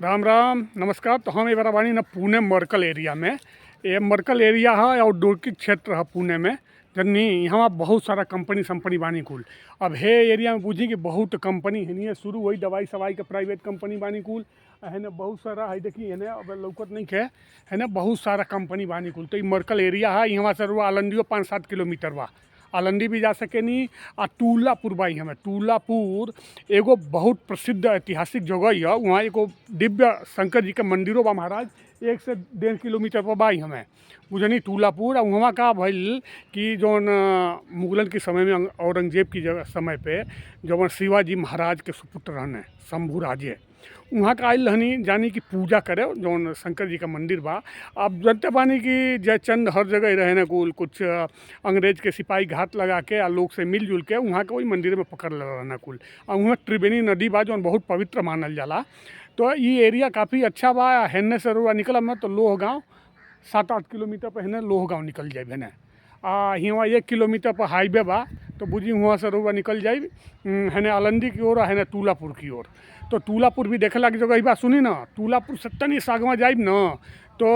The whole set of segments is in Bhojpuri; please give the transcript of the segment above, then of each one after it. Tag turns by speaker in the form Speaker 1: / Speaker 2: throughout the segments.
Speaker 1: राम राम, नमस्कार। तो हम एबारा बानी न पुणे मरकल एरिया में। ये मरकल एरिया है और औद्योगिक क्षेत्र है पुणे में। जननी यहाँ बहुत सारा कंपनी संपनी बानी कुल। अब हे एरिया में बुझी कि बहुत कंपनी हेनिए शुरू हुई दवाई सवाई के प्राइवेट कंपनी बानी कुल। हेने बहुत सारा है, देखी हेने अब लौकत नहीं खे, हेने बहुत सारा कंपनी बानी कुल। तो ई मरकल एरिया है। यहाँ से रुआ आलंदियो 5-7 किलोमीटर बा। आलंदी भी जा सकेनी। आ तुलापुर बा। हमें तुलापुर एगो बहुत प्रसिद्ध ऐतिहासिक जगह है। वहाँ एगो दिव्य शंकर जी के मंदिरो बा महाराज, 1 से 1.5 किलोमीटर पर बा हमें, बुझनी तुलापुर। आ वहाँ का भइल कि जौन मुगलन के समय में औरंगजेब की जगह समय पे जौन शिवाजी महाराज के सुपुत्र रहने शंभू राजे, वहाँ का आइल रहनी जानी कि पूजा करे जौन शंकर जी का मंदिर बा। अब जानते बानी कि जयचंद हर जगह रहे न कुल, कुछ अंग्रेज के सिपाही घात लगा के आ लोग से मिलजुल के वहाँ के वही मंदिर में पकड़ ले रहना कुल। आ वहाँ त्रिवेणी नदी बा जौन बहुत पवित्र मानल जाला। तो ई एरिया काफ़ी अच्छा बा। हेने से रुआ निकलब न तो लोहगांव 7-8 किलोमीटर पर हेने लोहगांव निकल जाए हेने। आ हियाँ 1 किलोमीटर पर हाईवे बा, तो बुझी वहाँ से रुआ निकल जाए हेने आलंदी की ओर, हेने तुलापुर की ओर। तो तुलापुर भी देखे लायक जगह बा। सुनी न, तुलापुर से तनी सागवा जाइब न तो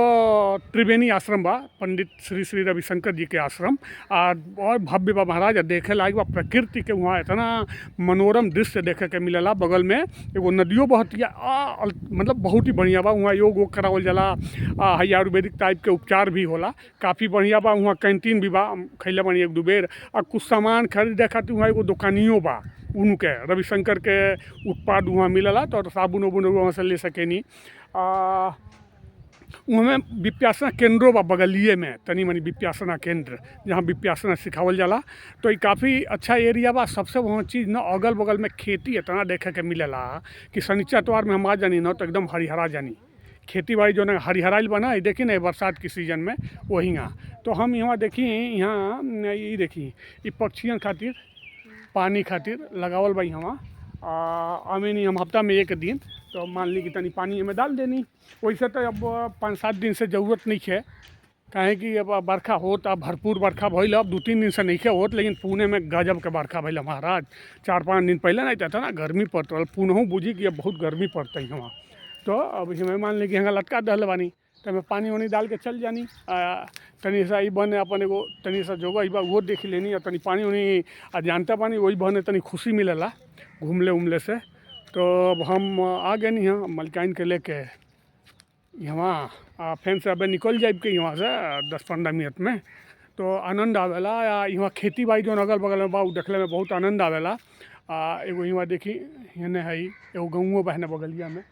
Speaker 1: त्रिवेणी आश्रम बा, पंडित श्री श्री रविशंकर जी के आश्रम। आ और भव्य बा महाराज, देखे लायक बा। प्रकृति के वहाँ इतना मनोरम दृश्य देखे के मिलेला। बगल में एगो नदियो बहतिया, मतलब बहुत ही बढ़िया बा। वहाँ योग वोग करावल जाला, आ हई आयुर्वेदिक टाइप के उपचार भी होला, काफ़ी बढ़िया बा। वहाँ कैंटीन भी बा, खैले बानी 1-2 बेर। आ कुछ सामान खरीदे खातिर वहाँ एगो दुकानियो बा, उनके रविशंकर के उत्पाद वहाँ मिलेला। तो साबुन उबुन वहाँ से ले सकेनी। आ उहमें विपासना केंद्रो बा बगलिए में, तनी मनी विपासना केंद्र जहाँ विपासना सिखावल जाला। तो ये काफ़ी अच्छा एरिया बा। सबसे वहाँ चीज़ न अगल बगल में खेती इतना देखे के मिलेला कि शनिचर एतवार में हम आ जानी न तो एकदम हरिहरा जानी। खेती बाड़ी जो न हरिहराइल बा ना, ये देखी ना बरसात के सीजन में वही यहाँ। तो हम यहाँ देखी, यहाँ ये देखी ये पक्षियन खातिर पानी खातिर लगावल बा यहाँ। आमेनी हम हफ्ता में 1 दिन तो मान ली कि तनी पानी में डाल देनी। वैसे तो अब 5-7 दिन से ज़रूरत नहीं है, काहे कि अब बरखा होत, अब भरपूर बरखा भइल, अब 2-3 दिन से नहीं होत। लेकिन पुणे में गजब के बरखा भइल महाराज, 4-5 दिन पहले नहीं था ना गर्मी पड़त रहल। पुनहु बुझी कि अब बहुत गर्मी पड़त यहाँ। तो अब हमें मान ली कि हंगा लटका दहल बानी तो हमें पानी वानी डाल के चल जानी। तनी सा ई बने अपन एगो तनी सा जगह बा उहो देख लेनी। आ तनी पानी वानी आ जानते बानी वही बने तनी खुशी मिलेला घूमले उमले से। तो अब हम आ गए नहीं हैं मलकाइन के लेके यहाँ। आ फेन से अब निकल जाए के यहाँ से 10-15 मिनट में। तो आनंद आवेला। आ यहाँ खेती बाड़ी जो अगल बगल में बा उ देखले में बहुत आनंद आवेला। आ एगो यहाँ देखी हेने है एगो गाँवो बा हेने बगलिया में।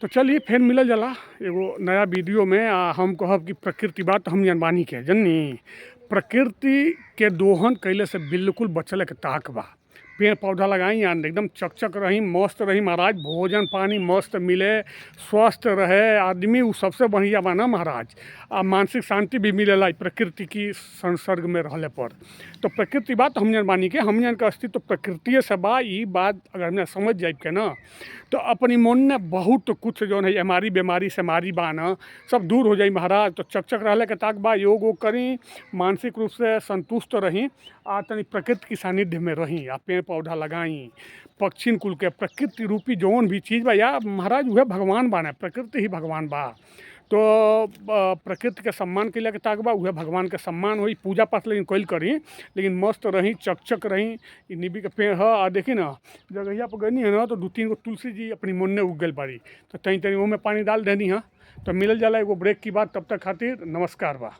Speaker 1: तो चलिए फिर मिलल जाला एगो नया वीडियो में। आ हम कहब कि प्रकृति बात हम जानबानी के जननी, प्रकृति के दोहन कैले से बिल्कुल बचले के ताक बा। पेड़ पौधा लगाई आ एकदम चकचक रही, मस्त रही महाराज। भोजन पानी मस्त मिले, स्वस्थ रहे आदमी, उ सबसे बढ़िया बा ना महाराज। आ मानसिक शांति भी मिलेला प्रकृति की संसर्ग में रहले पर। तो प्रकृति बात हम जानबानी के, हमन के अस्तित्व प्रकृतिये से बा। ई बात अगर हमने समझ जाए के ना तो अपनी मन में बहुत कुछ जो है हमारी बीमारी से मारी बा ना सब दूर हो जाई महाराज। तो चकचक रहले के ताक बा, योग वोग करी, मानसिक रूप से संतुष्ट रही, आ तनी प्रकृति के सानिध्य में रही, आ पेड़ पौधा लगाई, पक्षिन कुल के प्रकृति रूपी जौन भी चीज़ बा या महाराज वह भगवान बाने, प्रकृति ही भगवान बा। तो प्रकृति के सम्मान के के ताक बा, वह भगवान के सम्मान होई। पूजा पाठ लेकिन कैल करी, लेकिन मस्त रही, चकचक रही। ई नीबी के पेड़ है। आ देखी ना जगहिया पर गनी है ना तो 2-3 गो तुलसी जी अपनी मन में उग गल बारी, तो तनी तनी ओमे पानी डाल देनी है। तो मिलल जाला एगो ब्रेक की बात, तब तक खातिर नमस्कार बा।